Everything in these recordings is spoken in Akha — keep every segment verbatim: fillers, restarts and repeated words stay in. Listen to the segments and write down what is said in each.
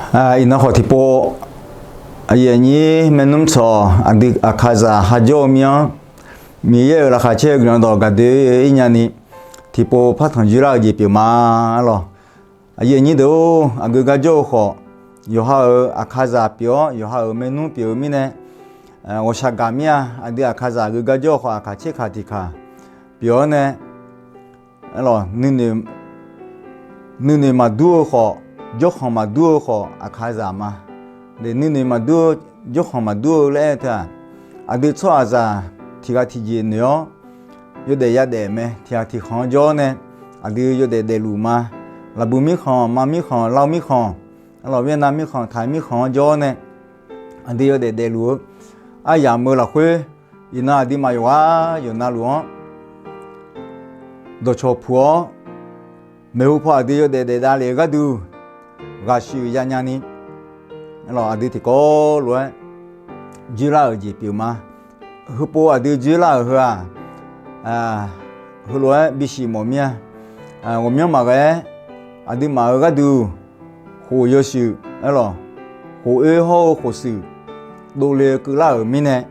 Iqnan khawf tiqpov, aqyuif aqnyir maernmr tsawq aqdui Aqkaqzaq hajawr-eu mir-anr, Miqyaer-euq laqkhaq caer-eu guiqlanq dawq gaqdoe-ir nyani, tiqpov partanq dzoerlar-euq jeq pyeuf ma lawq. Aqyuif aqnyir deuq-or, aqgeu gar jawr-eu khawf, yawqha-euq Aqkaqzaq pyeuf-awr, yawqha-euq maernmr pyeuf-eu mirnae, ghawqshaq gaq mir-a. Aqdui Aqkaqzaq aqgeu gar jawr-eu khawf, aqkaq tserkaq tiqkaq pyeuf-awr nae, nuinoeq maqdur-eu khawf, jawrkhanq maqdur-eu khawf, Aqkaqzaq ma. Nuinoeq maqdur-eu, jawrkhanq maqdur-eu laer aer-eu teu-aq, aqdui tsawrhaqzaq tiq ghaq tiqjeq noeq-awr, yawdaef yadaef mae. Tiq ghaq tiq khanq-anr jawr-awr nae, aqdui yawdaef daefluf ma. Laqbuiq mirkhanq, ma mirkhanq, Lav mirkhanq, Vietnam mirkhanq, Taiq mirkhanq-anr jawr-awr nae, aqdui yawdaef daefluf-eu, aryamq-eu lafkhoer, iqnan aqduimaf yawqghaq yawqnavluf-anr dawqcawq puq-awr, maeqhu paw aqdui yawdaef daefdav lef-eu gharduq, ghaqshuif yanya ni, aqdui tiqkawv lof-aer dzoerlar-euq jeq pyeuf ma. Heupov aqdui dzoerlar-euq heu-aq, heulof-aer bisiq mawf mir-a. Ghawqmyanr maqghae-aer, aqduimaf-euq gharduq khof yawshuif, khof oer hawr-eu khof shuif dovle-eu keuvlar-euq mirnae,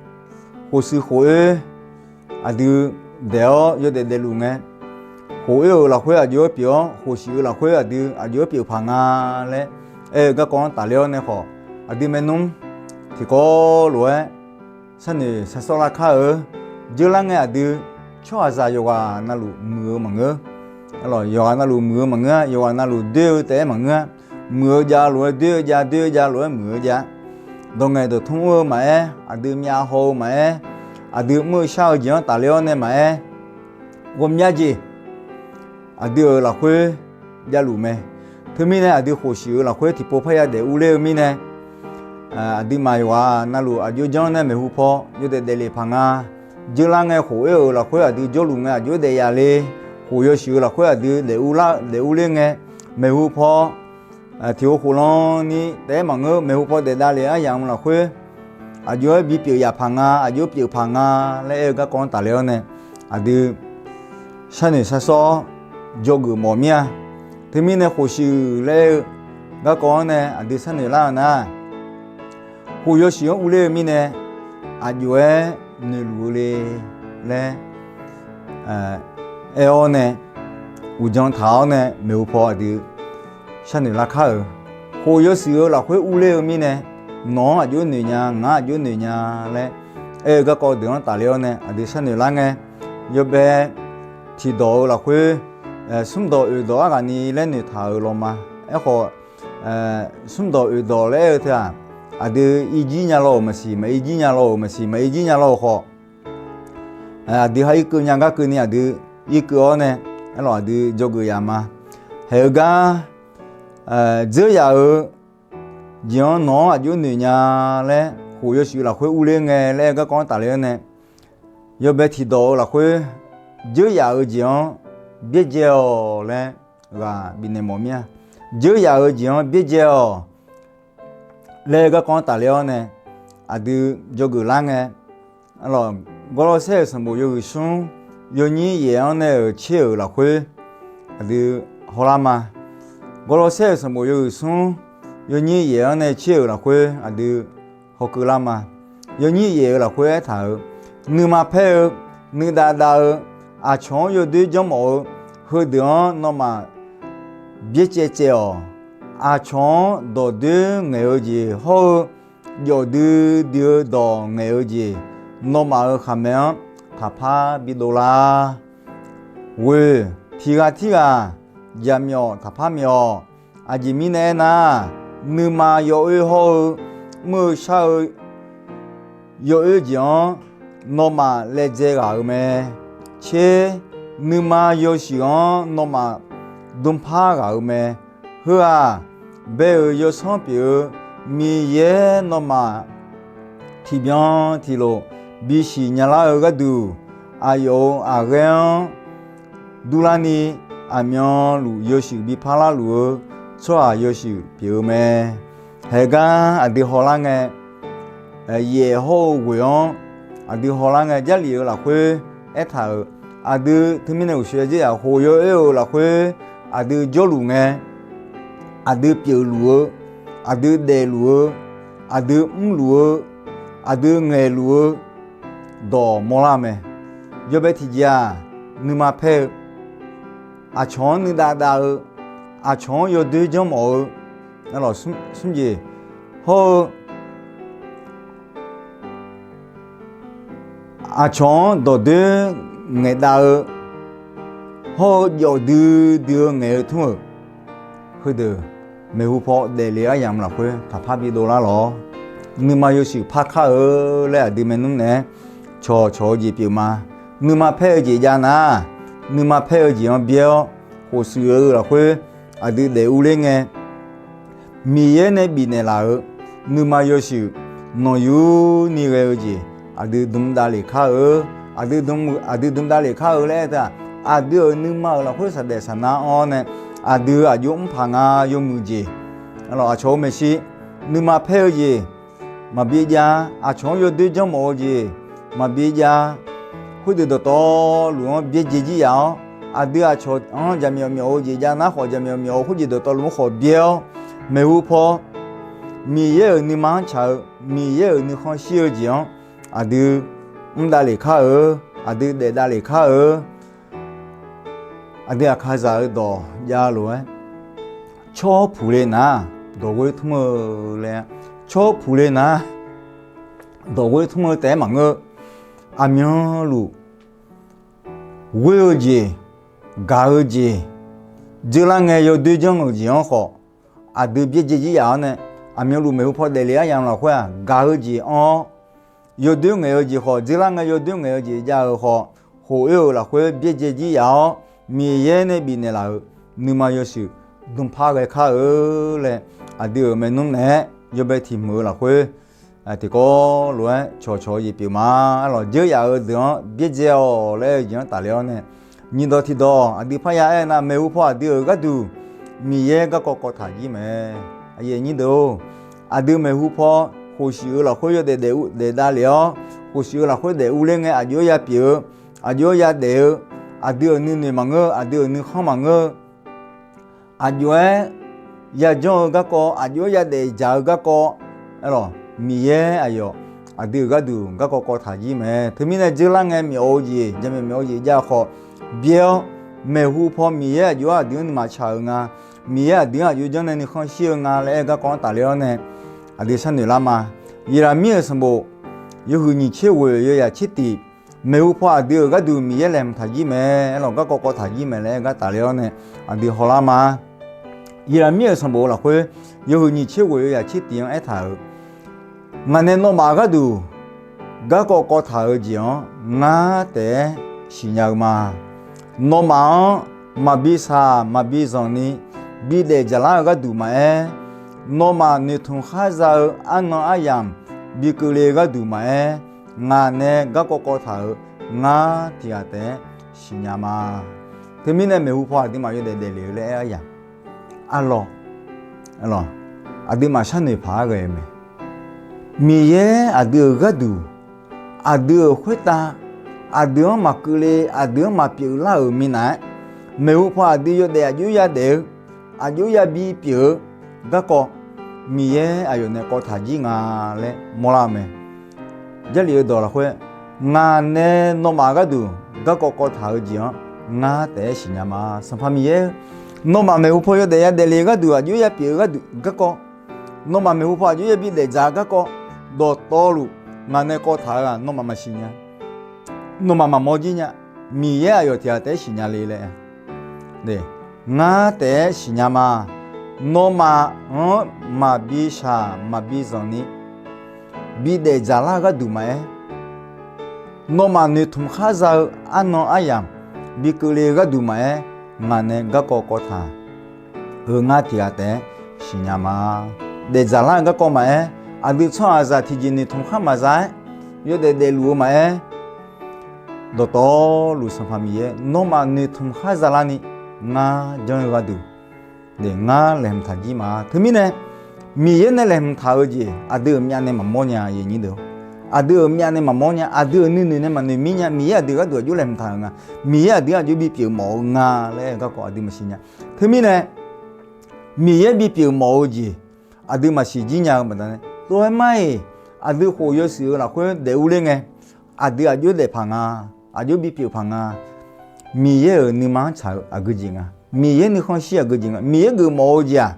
khof shuif khof oer aqdui daeq-awr yawdaef daefluf ngae, khof oer-euq lafkhoer aqjox-aer pyeuf-awr, khof shuif-eu lafkhoer aqdui aqjox-aer pyeuf paq nga laer aer-eu garkawv-anr tafler-awr nae khawf, aqdui maernmr tiqkawv lof-aer sharnoeq shar sawr lar kar-eu. Dzeurlar ngae aqdui tsawrhaqzaq yawqghaq navluf muiq-eu maqngeur. Yawqghaq navluf muiq-eu maqngeur-a. Yawqghaq navluf doer-eu taef-aer maqngeur-a. Muiq-eu jav lof-aer doer-eu jav, doer-eu jav lof-aer muiq-eu jav. Dawq ngaeq dawq tmr-eu maqaer, aqdui myav haw-eu maqaer, aqdui mr-eu shar-eu jeq-anr tafler-awr nae maqaer, ghawqmya jeq aqdui-euq lafkhoer javluf mae. Teumirnae aqdui khof shuif-eu lafkhoer tiqpov parya daef urler-eu mirnae, aqduimaf yawqghaq navluf aqjox janr nae maeqhu paw yawdaef daeflef paq nga. Dzeurlar ngae khof oer-euq lafkhoer aqdui jawrluf ngae aqjox daef yaf le. Khof yawshuif-eu lafkhoer aqdui daef urler ngae, maeqhu paw tiq ghov khof lan ni taef-aer maqngeur. Maeqhu paw daefdav lef-eu aryamq lafkhoer aqjox-aer bipyeuf yaf paq nga, aqjox pyeuf paq nga laer aer-eu garkawv-anr tafler-awr nae, aqdui sharnoeq shar sawr dzawgeuf mawf mir-a. Teumirnae khof shuif laer aer-eu garkawv-anr nae aqdui sharnoeq lar-eu nar, khof yawshuif-anr urler-eu mirnae aqjox-aer noeqluf-eu le laer aer-awr nae, uqdzan taq-awr nae maeqhu paw aqdui sharnoeq lar kar-euq. Khof yawshuif-eu lafkhoer urler-eu mirnae, nawq-anr aqjox noeq nya, ngaq-anr aqjox noeq nya laer aer-eu garkawv deuq-anr tafler-awr nae aqdui sharnoeq lar ngae, yawbae tiqdawq-eu lafkhoer smrdawq oeqdawq arghaq ni laer noeqtaq-euq lawma. Aerkhawf, smrdawq oeqdawq laer aer-eu teu-aq, aqdui irjir nya law-euq maqsiq, maq irjir nya law-euq maqsiq, maq irjir nya law-euq khawf, aqdui ha irkeuv nya gar keuvni aqdui irkeuv-awr nae, aerlawq aqdui dzawgeuf yaf ma. Haeq-eu gar dzeur yaf-eu jeq-anr nawq-anr aqjox noeq nya laer khof yawshuif lafkhoer urler ngae laer aer-eu garkawv-anr tafler-awr nae, yawbae tiqdawq-eu lafkhoer dzeur yaf-eu jeq-anr byaerdzae-awq laer ghaq bifnaeq mawf mir-a. Dzeur yaf-eu jeq-anr byaerdzae-awq laer aer-eu garkawv-anr tafler-awr nae, aqdui dzawgeuf lar ngae, Gawrlawrsaer-euq sanqbof yawhuiq smr yawnyir yaef-anr nae-euq tser-euq lafkhoer aqdui hawlar ma. Gawrlawrsaer-euq sanqbof yawhuiq smr yawnyir yaef-anr nae tser-euq lafkhoer aqdui hawkeuv lar ma. Yawnyir yaef-euq lafkhoer aertaq-euq, nuima paer-eu, nuidav dav-eu, aqcawq-anr yawdoer janrmawf-eu, heudeuq-anr nawmaf byaerdzae tsaev-awq. Aqcawq-anr dawqdoer ngaeq-eu jeq hawr-eu, jawf duidui-eu dawq ngaeq-eu jeq, nawmaf-euq khaqmae-anr taqpar bidov lar. Ghoeq, tiq ghaq tirghaq jaqmyawf taqpar myawf-awq. Aqjeq mirnae aernar, nuima yawoer hawr-eu, mr-eu shar-eu yawoer jeq-anr nawmaf laejae ghaq-euq mae. Tser, nuima yawshuif-anr nawmaf dmrpar ghaq-euq mae. Heu-aq, bae-euq yawsanr pyeuf-eu Miqyaer nawmaf tiqbyan tiqlof bisiq nyalar-eu gharduq, aqyawf-euq aqghaer-anr durlarni, aqmyanluf yawshuif bi parlar luf-eu tsawrhaq yawshuif pyeuf-eu mae. Haegar aqdui hawlar ngae, yaef hawr-eu ghoeq-anr aqdui hawlar ngae, Jarlif-euq lafkhoer aertaq-euq, aqdui teumirnae uqshoe dzerdzaq khof yawoer-euq lafkhoer aqdui jawrluf ngae, aqdui pyeufluf-eu, aqdui daefluf-eu, aqdui mrluf-eu, aqdui ngaeqluf-eu dawq mawrlar mae. Yawbae tiqjeq-aq, nuima paer-eu, aqcawq-anr nuidav dav-eu, aqcawq-anr yawdoer janrmawf-eu, smr jeq hawr-eu, aqcawq-anr dawqdoer ngaeqdav-eu, hawr-eu jawf duidui-eu ngaeq-eu tmr-euq, heudeuq maeqhu paw daefle-eu aryamq lafkhoer taqpar bidov lar lawq. Nuima yawshuif par kar-eu laer aqdui maernmr naeq-aer cawqcawq-eu jeq pyeuf ma. Nuima paer-eu jeq jav nar, nuima paer-eu jeq-anr byaer-awr, khofshuif-eu lafkhoer aqdui daef urler ngae, Miqyaer nae bifnaeq laf-euq nuima yawshuif nawqyur ni ghae-eu jeq aqdui dm davlef kar-eu. Aqdui dm, aqdui dm davlef kar-eu laer aer teu-aq, aqdui-euq nuima-euq lafkhoer saqdaef saqnar anr-awr nae, aqdui aqjox mrpaq nga yawmuiq jeq, aqcawq-eu maeqshi, nuima paer-eu jeq maqbi jav, aqcawq-anr yawdoer janrmawf-eu jeq maqbi jav, khoerdeuq dawqtawvluf-anr byaerdzae jir yaf-awr, aqdui aqcawq-anr jaqmyawf myawf-eu jeq jav nar khawf, jaqmyawf myawf-eu khoerjeq dawqtawvluf-anr khawf byaer-awr, maeqhu paw Miqyaer-euq nuima-anr tsaq-eu, Miqyaer-euq nuikhanr shir-eu jeq-anr aqdui mr davlef kar-eu, aqdui daef davlef kar-eu. Aqdui aqkazaq-eu dawq jav lof-aer, tsawr puq le nar, dawqghoer tmr-eu laer, tsawr puq le nar, dawqghoer tmr-eu taef-aer maqngeur-eu, aqmyanluf ghoer-eu jeq, gaq-eu jeq, dzeurlar ngae yawdoer janr-euq jeq-anr khawf, aqdui byaerdzae jir yaf-awr nae, aqmyanluf maeqhu paw daefle aryamq lafkhoer-aq, gaq-eu jeq anr-awr, yawdoer ngaeq-eu jeq khawf, dzeurlar ngae yawdoer ngaeq-eu jeq jav-eu khawf, khof-oer-euq lafkhoer byaerdzae jir yaf-awr, Miqyaer nae bifnaeq laf-euq nuima yawshuif dm par ghae kar-eu laer, aqdui-euq maernmr naeq-aer yawbae tiq hmq-eu lafkhoer tiqkawv lof-aer cawqcawq-eu jeq pyeuf ma. Arlawq, dzeur yaf-eu deuq-anr byaerdzae-awq laer-eu jeq-anr tafle-awr nae, nyiqdawq tiqdawq aqdui parya aernar, maeqhu paw aqdui-euq gharduq Miqyaer garkawv kawv taq jir mae. Aqyuif aqnyir deuq-or, aqdui maeqhu paw khofshuif-eu lafkhoer yawdaef daef daef davlef-awr, khofshuif-eu lafkhoer daef urler ngae aqjox-aer yapyeuf-eu, aqjox-aer yadaef-eu, aqdui-euq nuinoeq maqngeur-eu, aqdui-euq nuikhanr maqngeur-eu, aqjox-aer yajanr-eu garkawv, aqjox-aer yadaef dzaq-eu garkawv, Miqyaer aqyawf aqdui-euq gharduq garkawv kawv taq jir mae. Teumirnae dzeurlar ngae myawf-eu jeq, jaqmyawf myawf-eu jeq jav khawf, byaer-awr maeqhu paw Miqyaer aqjox-aer aqdui-anr nuima tsaq-eu nga, Miqyaer aqdui-anr aqjox janr nae nuikhanr shir-eu nga laer aer-eu garkawv-anr tafle-awr nae, aqdui sharnoeq lar ma. Yeqlaqmir-euq sanqbof yawhuiq nyiq tser ghoeq yawzaq tser tiq, maeqhu paw aqdui-euq gharduq Miqyaer laeqhmq taq jir mae, aerlawq garkawv kawv taq jir mae laer aer-eu gar tafle-awr nae, aqdui hawlar ma. Yeqlaqmir-euq sanqbof lafkhoer yawhuiq nyiq tser ghoeq yawzaq tser tiq-anr aertaq-euq, Ngaq nae nawmaf gharduq garkawv kawv taq-eu jeq-anr ngar taef-aer siqnya-eu ma. Nawmaf-anr maqbi shaq maqbi zanqni bidaef dzaqlar-eu gharduq maqaer, nawmaf noeqtmq khar za-eu arnan aryamq bi keuvle-eu gharduq maqaer, ngaq nae garkawv kawv taq-euq ngar tiq ghaq taef-aer siqnya ma. Teumirnae maeqhu paw aqduimaf yawdaef daefle-eu laer aer-a yaq, arlawq, aqduimaf sharnoeq paq-aer ghae-eu mae. Miqyaer aqdui-euq gharduq, aqdui-euq khoertav, aqdui-anr maqkeuvle, aqdui-anr maqpyeuf lar-euq minav-aer, maeqhu paw aqdui yawdaef aqjox yadaef-eu, aqjox yabi pyeuf-eu garkawv, Miqyaer aqyawf nae kawv taq jir nga laer mawrlar-eu mae. Jarlif-eu dawq lafkhoer, ngaq nae nawmaf gharduq garkawv kawv taq-eu jeq-anr ngar taef-aer siqnya ma. Sanqpaq Miqyaer, nawmaf maeqhu paw yawdaef yadaef le-eu gharduq, aqjox yapyeuf-eu gharduq garkawv, nawmaf maeqhu paw aqjox yabi daefdzaq-eu garkawv, dawqtawvluf ngaq nae kawv taq-eu-aq nawmaf maqsiq nya, nawmaf maqmawr jir nya. Miqyaer aqyawf tiq ghaq taef-aer siqnya le laer, ngar taef-aer siqnya ma. Nawmaf-anr maqbi shaq maqbi zanqni bidaef dzaqlar-eu gharduq maqaer, nawmaf noeqtmq khar za-eu arnan aryamq bi keuvle-eu gharduq maqaer, ngaq nae garkawv kawv taq-eu ngar tiq ghaq taef-aer siqnya ma. Daefdzaq lar-eu garkawv maqaer, aqdui tsawrhaqzaq tiqjeq noeqtmq khar maqza-aer yawdaef daefluf-eu maqaer, dawqtawvluf Sanqpaq Miqyaer nawmaf noeqtmq khar zalarni ngar janr-eu gharduq, ngar laeqhmq taq jir ma. Teumirnae Miqyaer nae laeqhmq taq-eu jeq aqdui-euq myavnae maqmawr nya, aqdui-euq myavnae maqmawr nya, aqdui-euq nuinoeq nae maqnoeq mir nya. Miqyaer aqdui gharduq aqjox laeqhmq taq-euq nga, Miqyaer aqdui aqjox bipyeuf mawf-eu nga laer garkawv aqdui maqsiq nya. Teumirnae Miqyaer bipyeuf mawf-eu jeq, aqdui maqsiq jir nya-eu baqdanae, tov-aer mar-iq, aqdui khof yawshuif-eu lafkhoer daef urler ngae, aqdui aqjox daef paq nga, aqjox bipyeuf paq nga. Miqyaer-euq nuima-anr tsaq-eu aqgeu jeq nga. Miqyaer nuikhanr shir aqgeu jeq nga. Miqyaer geufmawf-eu jeq-aq,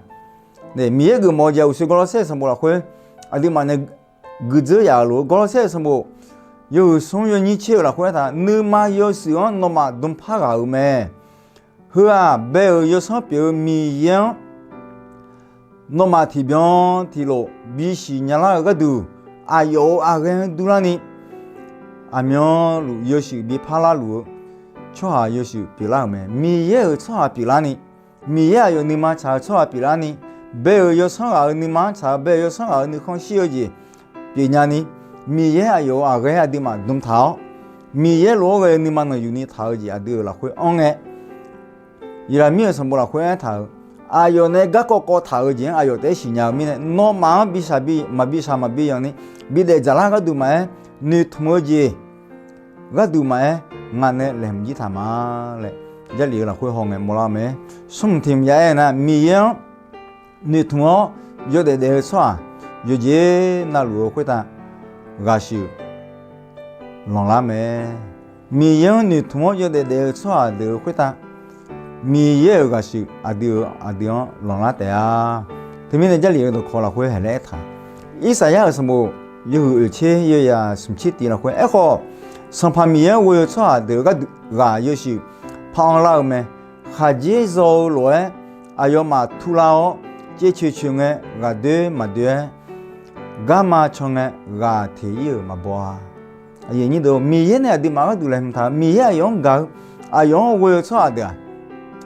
Miqyaer geufmawf-eu jeq-aq, uqshoe Gawrlawrsaer-euq sanqbof lafkhoer aqduimaf nae guiqdzeur yaf-euq lof-eu Gawrlawrsaer-euq sanqbof yawhuiq smr yawnyir tser-euq lafkhoer aertaq, nuima yawshuif-anr nawmaf dmqpar ghaq-euq mae. Heu-aq, bae-euq yawsanr pyeuf-eu Miqyaer-anr nawmaf tiqbyan tiqlof bisiq nyalar-eu gharduq, aqyawf-euq aqghae-anr durlarni, aqmyanluf yawshuif bi parlar luf-eu tsawrhaq yawshuif pyeuflar-euq mae. Miqyaer-euq tsawrhaq pyeuflarni, Miqyaer aqyawf nuima tsaq-eu tsawrhaq pyeuflarni, bae-euq yawsanr ghaq-euq nuima-anr tsaq-eu, bae-euq yawsanr ghaq-euq nuikhanr shir-eu jeq pyeufnyani, Miqyaer aqyawf-euq aqghae aqduimaf dmqtaq-awr, Miqyaer lof-aer ghae-eu nuima nanqyufni taq-eu jeq aqdui-euq lafkhoer anr ngae, Yeqlaqmir-euq sanqbof lafkhoer aertaq-euq, aqyawf nae garkawv kawv taq-eu jeq-anr aqyawf taef-aer siqnya-eu mirnae, nawmaf-anr bishaq bi maqbi shaq maqbi yanq ni bidaef dzaqlar gharduq maqaer, noeqtmq-eu jeq gharduq maqaer, ngaq nae laeqhmq jir taq ma laer Jarlif-eu lafkhoer hawngae mawrlar-eu mae. Smr tiq mq ya aer nar, Miqyaer-anr noeqtmq-awr yawdaef daef-eu tsawrhaq yawqjeq navluf-eu khoertav ghaqshuif lanqlar mae. Miqyaer-anr noeqtmq-awr yawdaef daef-eu tsawrhaq deuq-eu khoertav Miqyaer-euq ghaqshuif aqdui-euq aqdui-anr lanqlar taef-a. Teumirnae Jarlif-eu dawqkawq lafkhoer haeq laer aertaq, Irsaqyar-euq sanqbof yawhuiq oeqtser yawyaq smqtser tiq lafkhoer aerkhawf, Sanqpaq Miqyaer-anr ghoe-eu tsawrhaq deuq-eu gharduq ghaq yawshuif par-anr lar-eu mae. Khaqdzer zaw-eu lof-aer aqyawfmaf turlar-awr, caevcoeq coeq ngae ghaqdoer maqdoer-aer, garma can ngae ghaq teq-ir-euq maqbaw-a. Miqyaer nae aqduimaf gharduq laeqhmq taq-eu, Miqyaer aqyawf-anr gaq-eu, aqyawf-anr ghoe-eu tsawrhaq deuq-aq,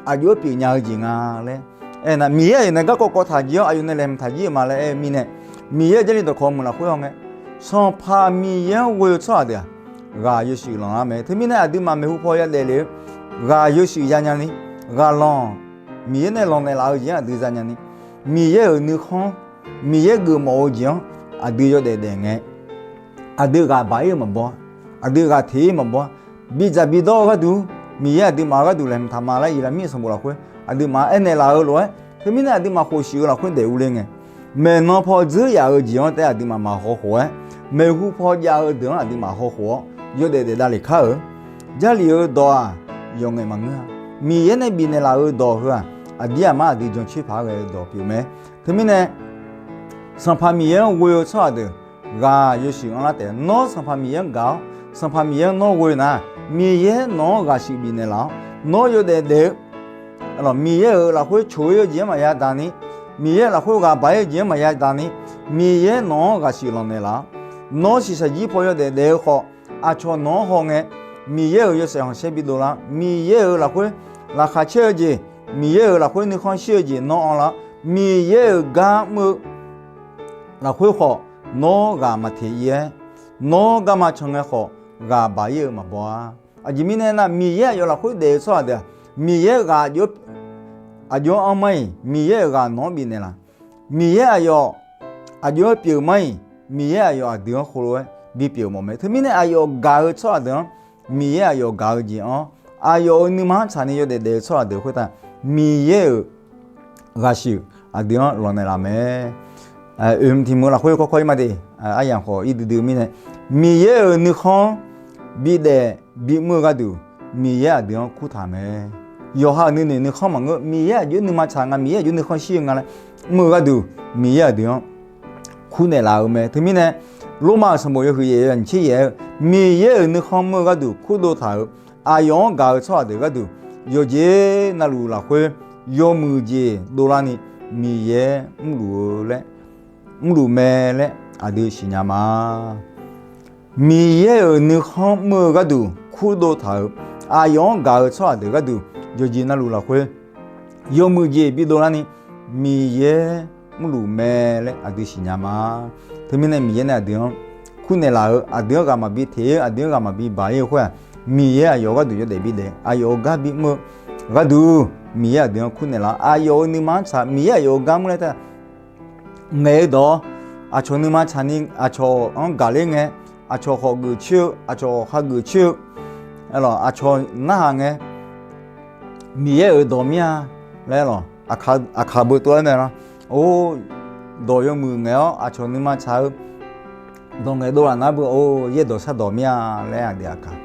aqjox-aer pyeufnya-eu jeq nga laer aernar, Miqyaer aqyawf nae garkawv kawv taq jir-awr aqyawf nae laeqhmq taq jir-euq ma laer aer-eu mirnae, Miqyaer-euq Jarlif dawqkawq meuq lafkhoer hawngae, Sanqpaq Miqyaer-anr ghoe-eu tsawrhaq deuq-aq, ghaq yawshuif lanqlar mae. Teumirnae aqduimaf maeqhu paw yadaef lef-eu ghaq yawshuif yanya ni, ghaqlanq Miqyaer nae lanqnaeq laf-eu jeq-anr aqdui zanya ni, Miqyaer-euq nuikhanr, Miqyaer geufmawf-eu jeq-anr aqdui yawdaef daef ngae, aqdui ghaq baq-ir-eu maqbaw-a, aqdui ghaq teq-ir maqbaw-a, bidzaq bidawr-eu gharduq, Miqyaer aqduimaf gharduq laeqhmq taq ma laer Yeqlaqmir-euq sanqbof lafkhoer aqduimaf-anr aernaeq laf-eu lof-aer, teumirnae aqduimaf khofshuif-eu lafkhoer daef urler ngae, maeqnan paw dzeur yaf-eu jeq-anr taef-aer aqduimaf maqhaw khof-aer, maeqhu paw jav-eu deuq-anr aqduimaf haw khof-awr yawdaef daef davlef kar-euq. Jarlif-eu dawq-aq, yawqngaef maqngeur-a. Miqyaer nae bifnaeq laf-eu dawq heu-aq, aqdir aqmar aqdui jancoer paq-aer ghae-eu dawq pyeuf mae. Teumirnae, Sanqpaq Miqyaer-anr ghoe-eu tsawrhaq deuq ghaq yawshuif anrlar taef. Nawr Sanqpaq Miqyaer-anr gaq-awr, Sanqpaq Miqyaer-anr nawr ghoe nar, Miqyaer nawq-anr ghaqshuif bifnaeq laf-awr, nawr yawdaef daef-eu Miqyaer-euq lafkhoer coq-ir-eu jeq-anr maqya daq ni, Miqyaer-euq lafkhoer ghaq baq-ir-eu jeq-anr maqya daq ni, Miqyaer nawq-anr ghaqshuif lanqnaeq laf-awr, nawr shiqshaq jir paw yawdaef daef-eu khawf, aqcawq nawq-anr hawngae, Miqyaer-euq yawshaef khanqsaer bidov lar, Miqyaer-euq lafkhoer laqkhaq caer-eu jeq, Miqyaer-euq lafkhoer nuikhanr shir-eu jeq nawr anrlar-awr, Miqyaer-euq gar mr-eu lafkhoer khawf, nawr ghaq maqteq-ir-aer, nawr garma can ngae khawf, ghaq baq-ir-eu maqbaw-a. Aqjeq mirnae aernar, Miqyaer aqyawf lafkhoer daef-eu tsawrhaq deuq-aq, Miqyaer ghaq aqjox-anr anr mar-iq, Miqyaer-euq ghaq nawq-anr bifnaeq laf. Miqyaer aqyawf aqjox-aer pyeuf mar-iq, Miqyaer aqyawf aqdui-anr khoerlof-aer bipyeuf mawf mae. Teumirnae aqyawf gaq-eu tsawrhaq deuq-anr, Miqyaer aqyawf gaq-eu jeq-anr, aqyawf-euq nuima-anr tsaqni yawdaef daef-eu tsawrhaq deuq khoertav, Miqyaer-euq ghaqshuif aqdui-anr lanqnaeq laf mae. Oeq tiq meuq lafkhoer kawrkawr-ir ma de, aryamq khawf ir duidui-eu mirnae, Miqyaer-euq nuikhanr bidaef bimr-eu gharduq, Miqyaer aqdui-anr kurtaq mae. Yawqha-euq nuinoeq nuikhanr maqngeur, Miqyaer aqjox nuima tsaq nga, Miqyaer aqjox nuikhanr shir-eu nga laer mr-eu gharduq, Miqyaer aqdui-anr kurnaeq laf-eu mae. Teumirnae, Lormav-euq sanqbof yawhuiq yaef yawnyir tser yaef-aer, Miqyaer-euq nuikhanr mr-eu gharduq kurdov taq-euq, aqyawf-anr gaq-eu tsawrhaq deuq gharduq, yawqjeq navluf lafkhoer yawmuiq jeq dovlarni, Miqyaer mrluf-eu laer, mrluf mae laer aqdui siqnya ma. Miqyaer-euq nuikhanr mr-eu gharduq kurdov taq-euq, aqyawf-anr gaq-eu tsawrhaq deuq gharduq, yawqjeq navluf lafkhoer yawmuiq jeq bidov larni, Miqyaer mrluf mae laer aqdui siqnya ma. Teumirnae Miqyaer nae aqdui-anr kurnaeq laf-eu, aqdui-anr ghaq maqbi teq-ir, aqdui-anr ghaq maqbi baq-ir-eu khoer-aq, Miqyaer aqyawf gharduq yawdaef bidaef, aqyawf-euq gar bimr-eu gharduq, Miqyaer aqdui-anr kurnaeq laf-awr, aqyawf-euq nuima-anr tsaq, Miqyaer aqyawf-euq gar mr laer taef ngaeq-eu dawq-awr, aqcawq nuima tsaqni aqcawq-anr gaqler ngae, aqcawq khawf geuf coer-eu, aqcawq khawf hageuf coer-eu, aqcawq narhaq ngae, Miqyaer-euq dawq mir-a laer, aqkaq beu tov-aer nae lar, or, dawq yawmuiq ngaeq-awr aqcawq nuima tsaq-eu dawq ngaeqdov laf nar beu-or, yaerdawq shardawq mir-a laer aqdui aqkaq.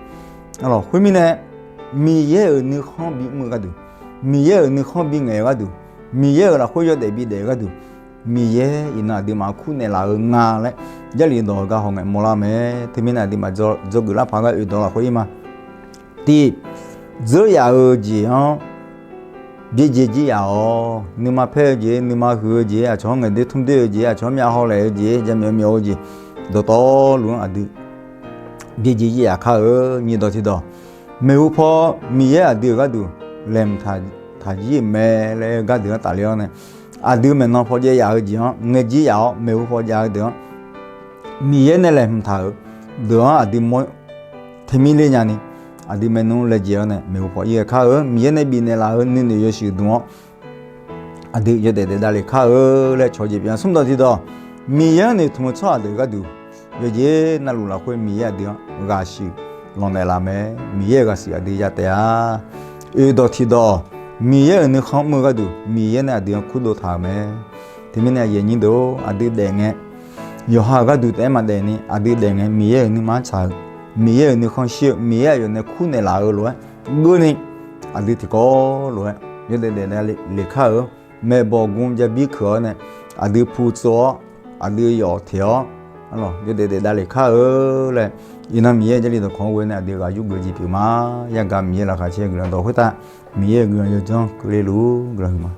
Khoermirnae, Miqyaer-euq nuikhanr bimr-eu gharduq, Miqyaer-euq nuikhanr bingaeq-eu gharduq, Miqyaer-euq lafkhoer yawdaef bidaef-eu gharduq, Miqyaer iqnan aqduimaf-anr kurnaeq laf-eu nga laer Jarlif dawq-eu gar hawngae mawrlar mae. Teumirnae aqduimaf dzawgeuf lar paq gar oedawq lafkhoer ir ma. Tiq, dzeur yaf-eu jeq-anr byaerdzae jir yaf-awq. Nuima paer-eu jeq, nuima huiq-eu jeq, aqcawq-anr ngaeqdoer tmr doer-eu jeq, aqcawq-anr myavhaw laeq-eu jeq, jaqmyawf myawf-eu jeq, dawqtawvluf-anr aqdui byaerdzae jir yaf kar-eu. Nyiq dawq tiq dawq, maeqhu paw Miqyaer aqdui-euq gharduq laeqhmq taq jir-euq mae laer gardeuq-anr tafler-awr nae, aqdui maeqnan paw jaev yaf-eu jeq-anr ngaejir yaf-awr, maeqhu paw jav-eu deuq-anr Miqyaer nae laeqhmq taq-euq deuq-anr aqdui mawr teumirler nyani, aqdui maernmr laejae-awr nae maeqhu paw ir ghae kar-eu. Miqyaer nae bifnaeq laf-euq nuinoeq yawshuif dmq-awr aqdui yawdaef daef davlef kar-eu laer cawq jeq pyeuf-a. Smr dawq tiq dawq, Miqyaer-anr noeqtmq-eu tsawrhaq deuq gharduq yawqjeq navluf lafkhoer Miqyaer aqdui-anr ghaqshuif lanqnaeq laf mae. Miqyaer-euq ghaqshuif aqdui ya taef-a. Oe dawq tiq dawq, Miqyaer-euq nuikhanr mr-eu gharduq Miqyaer nae aqdui-anr kurdov taq-euq mae. Teumirnae aqyuif aqnyir deuq-or, aqdui daef ngae, yawqha-euq gharduq taef-aer maqdaef ni, aqdui daef ngae Miqyaer-euq nuima-anr tsaq-eu, Miqyaer-euq nuikhanr shir-eu, Miqyaer aqyawf nae kurnaeq laf-eu lof-aer geurni, aqdui tiqkawv lof-aer yawdaef daef davlef kar-eu. Maeqbawq gu jav bir keuq-awr nae, aqdui pu tsov-awr, aqdui yawf teq-awr, yawdaef daef davlef kar-eu laer, iqnan Miqyaer Jarlif dawqkawq-anr ghoe nae aqdui ghaq yurgeuf jeq pyeuf ma. Yagaq Miqyaer laqkhaq caer guiqlanq dawq khoertav, Miqyaer-euq guiqlanq yawdzanr keuvle luf guiqlanq huiq ma.